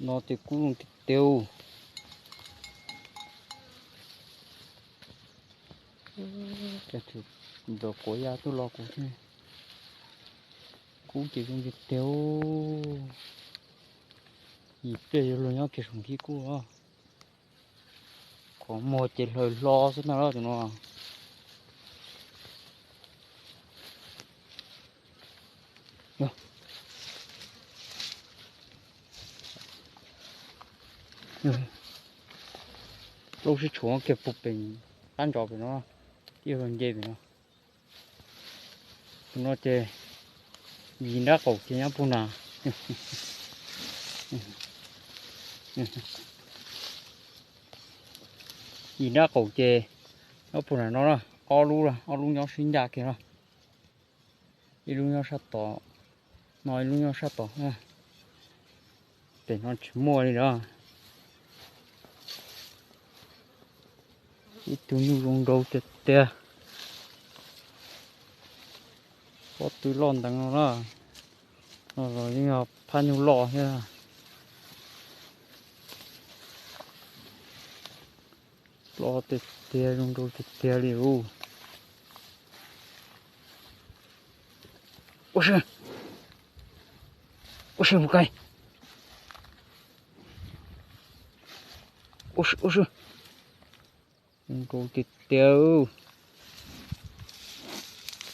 No ces kub zoo tiag tiag. Ntawm quav ya tuaj los kuv thiaj, kub ces zoo tiag tiag. Yim pliag yuav luag nyob kiag saum nkhib kub os. Qhov muag ces hlaws hlo xwb ntag tus no. Plaub sib tshuam kiag puag pem qab ntsos pem no, ib los nce pem no. Tus no ces yim nrab qaum ces nyob puag na. Yim nrab qaum ces nyob puag nram no na, ob lub, ob lub nyob sib ncaj kiag no. Ib lub nyob sab tod, no ib lub nyob sab tod. Pem no tsis muaj li na. Ib tug nyuj zoo nraug tiag tiag. Pob tw loj nteev no na. No los yeej yog phab nyuj loj thiab. Loj tiag tiag, zoo nraug tiag tiag li us. Ua si, ua si mus kaij. Ua si, ua si. Zoo nraug tiag tiag.